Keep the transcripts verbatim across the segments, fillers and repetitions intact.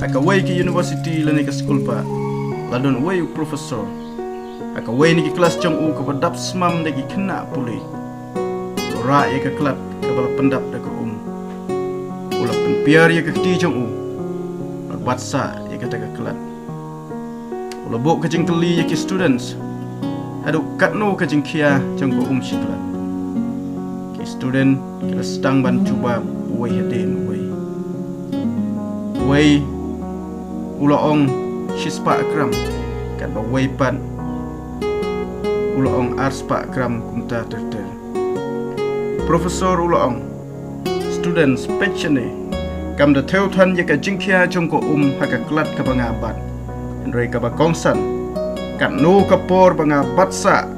Ha kawei ka university lane ka skul pat, la don uwei u professor. Ha kawei na ki klas jong u kaba dap smam da ki khynnah pule, u la rah ïa ka klat kaba la pyndap da ka um. U la pynpiar ïa ka kti jong u bad bat sah ïa kata ka klat. U la buh ka jingkylli ïa ki students haduh katno ka jingkhia jong ka um shi klat. Ki student ki la sdang ban jubab uwei hadien uwei. Uwei u la ong shispah gram, katba uwei pat u la ong arspah gram, kumta ter ter. Professor u la ong, "Students, peit shane. Kam da thew than ïa ka jingkhia jong ka um ha ka klat kaba nga bat. Hynrei kaba kongsan, katno ka por ba nga bat sah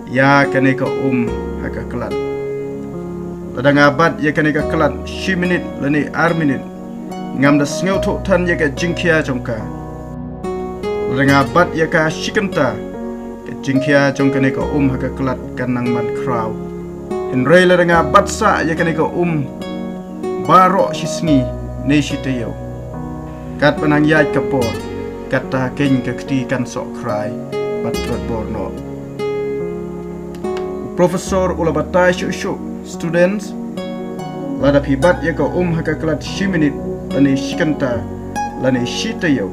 ïa kane ka um ha ka klat. Lada nga bat ïa kane ka klat shi minit lane ar minit, ngam da sngewthuh than ïa ka jingkhia jong ka. Lada nga bat ïa ka shi kynta, ka jingkhia jong kane ka um ha ka klat kan nang man khraw. Hynrei lada nga bat sah ïa kane ka um baroh shi sngi ne shi taïew, katba nang ïaid ka por, katta keiñ ka kti kan soh khrai bad trot bor noh." U professor u la batai shuh shuh, "Students, lada phi bat ïa ka um ha ka klat shi minit lane shi kynta lane shi taïew,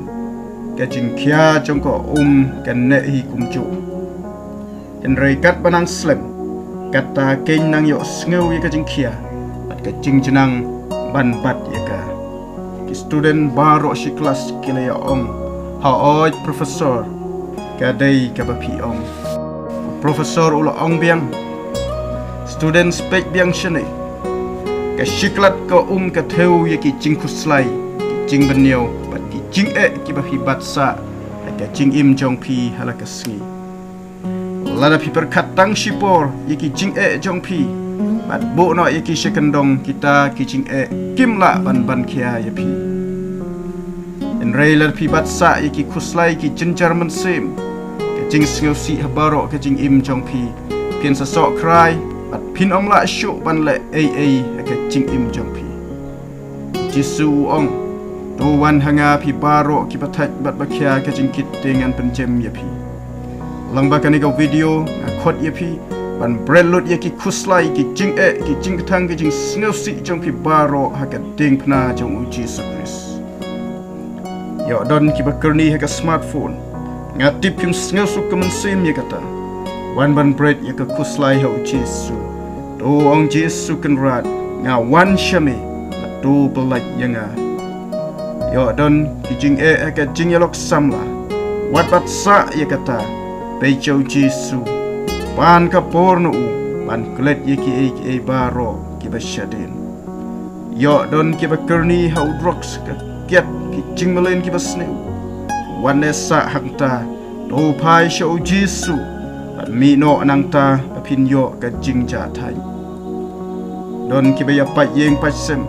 ka jingkhia jong ka um kan neh hi kumjuh. Hynrei katba nang slem, katta keiñ nang ïohsngew ïa ka jingkhia bad ka jingjnang ban bat ïa ka." Ki student baroh shi klas ki la ïa ong, "Hooid professor, ka dei kaba phi ong." U professor u la ong biang, "Students, peit biang shane. Ka shi klat ka um ka thew ïa ki jingkhuslai, ki jingbynñiew bad ki jingeh kiba phi bat sah ha ka jingim jong phi ha la ka sngi. Lada phi pyrkhat tang shipor ïa ki jingeh jong phi bad buh noh ïa ki sha kyndong, kita ki jingeh kim lah ban ban khia ïa phi. Hynrei lada phi bat sah ïa ki khuslai ki jynjar mynsiem, ka jingsngewsih ha baroh ka jingim jong phi, phin sa soh khrai bad phin ym lah shuh ban leh ei ei ha ka jingim jong phi." Jisu u ong, "To wan ha nga phi baroh kiba thait bad ba khia ka jingkit, te ngan pynjem ïa phi." Lyngba kane ka video nga khot ïa phi ban bret lut ïa ki khuslai, ki jingeh, ki jingkthang, ki jingsngewsih jong phi baroh ha ka diengphna jong u Jisu Khrist. Ïoh don kiba kyrni ha ka smartphone. Nga tip phim sngewsuk ka mynsiem ïa kata. Wan ban bret ïa ka khuslai ha u Jisu. To ong, "Jisu Kynrad, nga wan sha me, bad to pyllait ïa nga." Ïoh don ki jingeh ha ka jingïalok samla. Wat bat sah ïa kata. Peit sha u Jisu. Pan ka por na u ban klet ïa kiei kiei baroh kiba shadien. Ïoh don kiba kyrni ha u drugs, ka kiad, ki jingmlien kiba sniew. Wat ne sah hangta, to phai sha u Jisu bad mih noh nangta ba phin ïoh ka jingjahthait. Don kiba ïa pait ïing pait sem.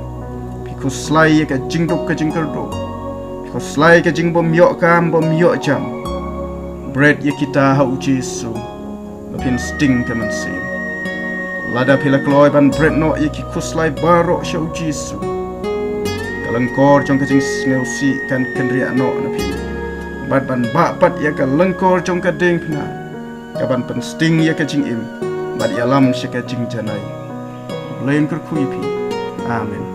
Phi khuslai ïa ka jingduk ka jingkyrduh. Phi khuslai ka jingbym ïoh kam bym ïoh jam. Bret ïa kita ha u Jisu ba phin sting ka mynsiem. Lada phi la kloi ban bret noh ïa ki khuslai baroh sha u Jisu, ka lyngkor jong ka jingsngewsih kan kynriah noh na phi. Bad ban bah pat ïa ka lyngkor jong ka diengphna, ka ban pynsting ïa ka jingim bad ïalam sha ka jingjanai. Blei un kyrkhu ïa phi. Amen.